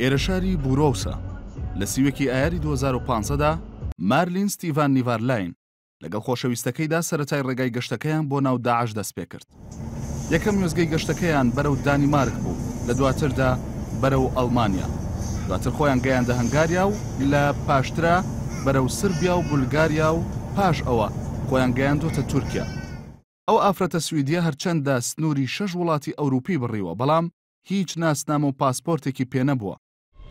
ئێرە شاری بورۆوسە. لە سیوەکی ئایاری 2015 دا مارلین ستیڤان نیڤارلاین لەگەڵ خۆشەویستەکەیدا سەرەتای ڕێگای گەشتەکەیان بۆ ناو داعش دەستپێکرد. یەکەم وێستگەی گەشتەکەیان بەرەو دانیمارک بوو، لە دواتردا بەرەو ئەڵمانیا. دواتر خۆیان گەیاندە هەنگاریا و لە پاشترا بەرەو سربیا و بولگاریا و پاش ئەوە خۆیان گەیاندۆتە تورکیا. ئەو ئافرەتە سویدیە هەرچەندە سنووری شەش وڵاتی ئەوروپی بڕیوە، بەڵام هیچ ناسنامە و پاسپۆرتێکی پێنەبووە.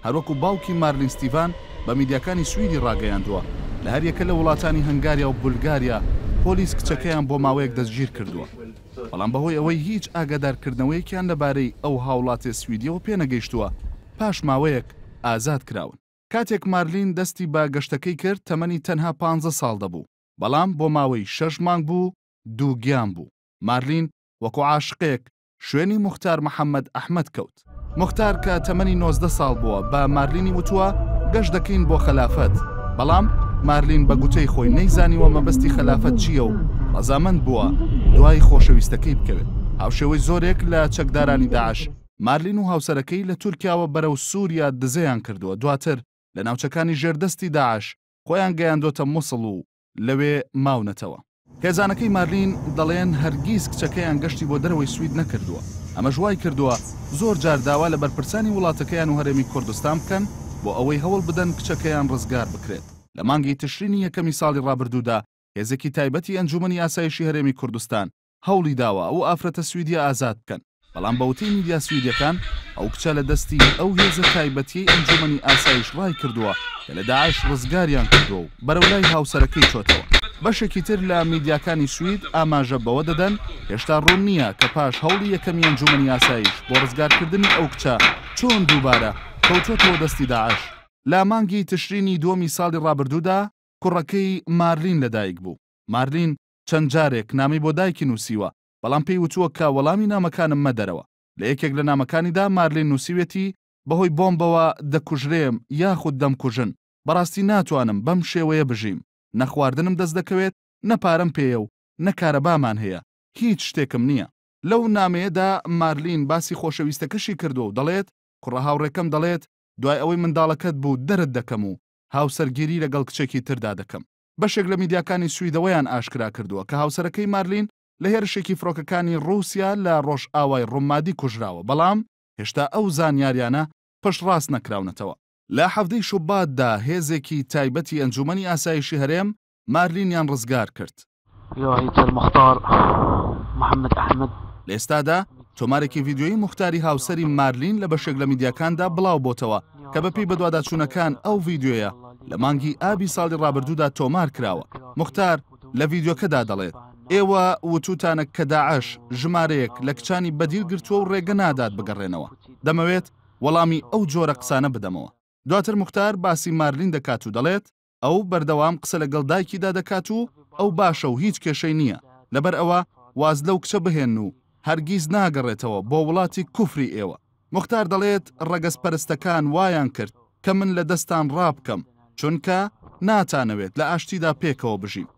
هەروەکو باوکی مارلین ستیڤان بە میدیاکانی سویدی ڕاگەیاندووە، لە هەریەکە لە وڵاتانی هەنگاریا و بولگاریا پۆلیس کچەکەیان بۆ ماوەیەک دەستگیرکردووە، بەڵام بەهۆی ئەوەی هیچ ئاگادارکردنەوەیەکیان لەبارەی ئەو هاوڵاتیە سویدیەوە پێنەگەیشتووە، پاش ماوەیەک ئازادکراون. کاتێک مارلین دەستی بە گەشتەکەی کرد تەمەنی تەنها پانزە ساڵ دەبوو، بەڵام بۆ ماوەی شەش مانگ بوو دووگیان بوو. مارلین وەکو عاشقێک شوێنی موختار محەمەد ئەحمەد کەوت. موختار کە تەمەنی 19 ساڵ بووە بە مارلینی وتووە گەشت دەکەین بۆ خەلافەت، بەڵام مارلین بە گوتەی خۆی نەیزانیوە مەبەستی خەلافەت چییە و ڕەزامەند بووە دوای خۆشەویستەکەی بکەوێت. هاوشێوەی زۆرێک لە چەکدارانی داعش، مارلین و هاوسەرەکەی لە تورکیاوە بەرەو سووریا دزەیان کردووە، دواتر لە ناوچەکانی ژێر دەستی داعش خۆیان گەیاندۆتە موسڵ و لەوێ ماونەتەوە. خێزانەکەی مارلین دەڵێن هەرگیز کچەکەیان گەشتی بۆ دەرەوەی سوید نەکردووە، ئەمەش وایکردووە زۆر جار داوا لە بەرپرسانی وڵاتەکەیان و هەرێمی کوردستان بکەن بۆ ئەوەی هەوڵ بدەن کچەکەیان ڕزگار بکرێت. لە مانگی تشرینی یەکەمی ساڵی ڕابردوودا هێزێکی تایبەتی ئەنجوومەنی ئاسایشی هەرێمی کوردستان هەوڵی داوە ئەو ئافرەتە سویدیە ئازاد بکەن، بەڵام بە وتەی میدیا سویدیەکان ئەو کچە لە دەستی ئەو هێزە تایبەتیەی ئەنجومەنی ئاسایش ڕایکردووە کە لە داعش ڕزگاریان کردووە و بەرەو لای هاوسەرەکەی چۆتەوە. بەشێکی تر لە میدیاکانی سوید ئاماژە بەوە دەدەن هێشتا ڕوون نییە کە پاش هەوڵی یەکەمی ئەنجومەنی ئاسایش بۆ ڕزگارکردنی ئەو کچە چۆن دووبارە کەوتووەتەوە دەستی داعش. لە مانگی تشرینی دووەمی ساڵی ڕابردوودا کوڕەکەی مارلین لەدایک بوو. مارلین چەند جارێک نامەی بۆ دایکی نووسیوە، بەڵام پێی وتووە کە وەڵامی نامەکانم مەدەرەوە. لە یەکێک لە نامەکانیدا مارلین نووسیویەتی، بەهۆی بۆمبەوە دەکوژرێم یاخود دەمکوژن، بەڕاستی ناتوانم بەم شێوەیە بژیم، نە خواردنم دەست دەکەوێت، نە پارەم پێیە و نە کارەبامان هەیە، هیچ شتێکم نییە. لەو نامەیەدا مارلین باسی خۆشەویستەکەشی کردووە و دەڵێت، کوڕە هاوڕێکەم دەڵێت دوای ئەوەی منداڵەکەت بوو دەرت دەکەم و هاوسەرگیری لەگەڵ کچێکی تردا دەکەم. بەشێک لە میدیاکانی سویدەوەیان ئاشکرا کردووە کە هاوسەرەکەی مارلین لە هێرشێکی فڕۆکەکانی ڕووسیا لە ڕۆژئاوای ڕومادی کوژراوە، بەڵام هێشتا ئەو زانیاریانە پشتڕاست نەکراونەتەوە. لە حەڤدەی شوباتدا هێزێکی تایبەتی ئەنجوومەنی ئاسایشی هەرێم مارلینیان ڕزگار کرد. لە ئێستادا تۆمارێکی ڤیدیۆیی موختاری هاوسەری مارلین لە بەشێک لە میدیاکاندا بڵاوبۆتەوە کە بەپێی بەدواداچوونەکان ئەو ڤیدیۆیە لە مانگی ئابی ساڵی ڕابردوودا تۆمار کراوە. موختار لە ڤیدیۆکەدا دەڵێت، ئێوە وتووتانە کە داعش ژمارەیەک لە کچانی بەدیل گرتووە و ڕێگە نادات بگەڕێنەوە. دەمەوێت وەڵامی ئەو جۆرە قسانە بدەمەوە. دواتر موختار باسی مارلین دەکات و دەڵێت، ئەو بەردەوام قسە لەگەڵ دایکیدا دەکات و ئەو باشە و هیچ کێشەی نییە، لەبەر ئەوە واز لەو کچە بهێنن و هەرگیز ناگەڕێتەوە بۆ وڵاتی کوفری ئێوە. موختار دەڵێت ڕەگەزپەرستەکان وایان کرد کە من لە دەستتان ڕابکەم، چونکە ناتانەوێت لە ئاشتیدا پێکەوە بژین.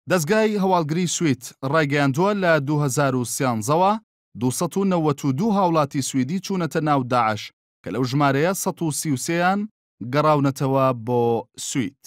دەزگای هەواڵگری سوید ڕایگەیاندووە لە 2013 وە 292 هاوڵاتی سویدی چوونەتە ناو داعش کە لەو ژمارەیە 133 یان گەڕاونەتەوە بۆ سوید.